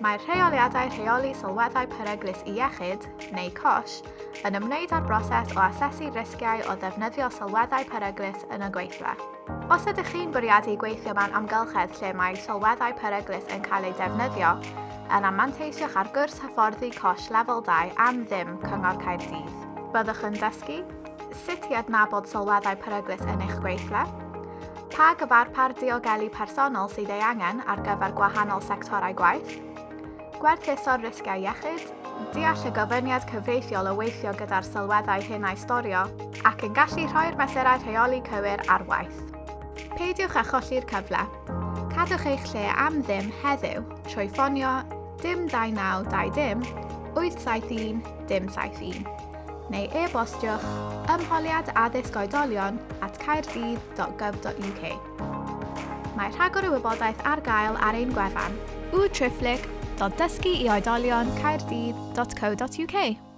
Mae'r Rheoliadau Rheoli Sylweddau Peryglus i Iechyd, neu COSH, yn ymwneud â'r broses o asesu risgiau o ddefnyddio sylweddau peryglus yn y gweithle. Os ydych chi'n bwriadu gweithio mewn amgylchedd lle mae sylweddau peryglus yn cael eu defnyddio, yna manteisiwch ar gwrs hyfforddi COSH Lefel 2 am ddim Cyngor Caerdydd. Byddwch yn dysgu sut i adnabod sylweddau peryglus yn eich gweithle, Pa gyfarpar diogelu personol sydd ei angen ar gyfer gwahanol sectorau gwaith? Gwerthuso'r risgiau iechyd, deall y gofyniad cyfreithiol o weithio gyda'r sylweddau hyn a'u storio, ac yn gallu rhoi'r mesurau rheoli cywir ar waith. Peidiwch â cholli'r cyfle. Cadwch eich lle am ddim heddiw trwy ffonio dim 29 20 871 dim 71 neu e-bostiwch ymholiad addysg oedolion at caerdydd.gov.uk. Mae rhagor o wybodaeth ar gael ar ein gwefan www.dysguioedolioncaerdydd.co.uk.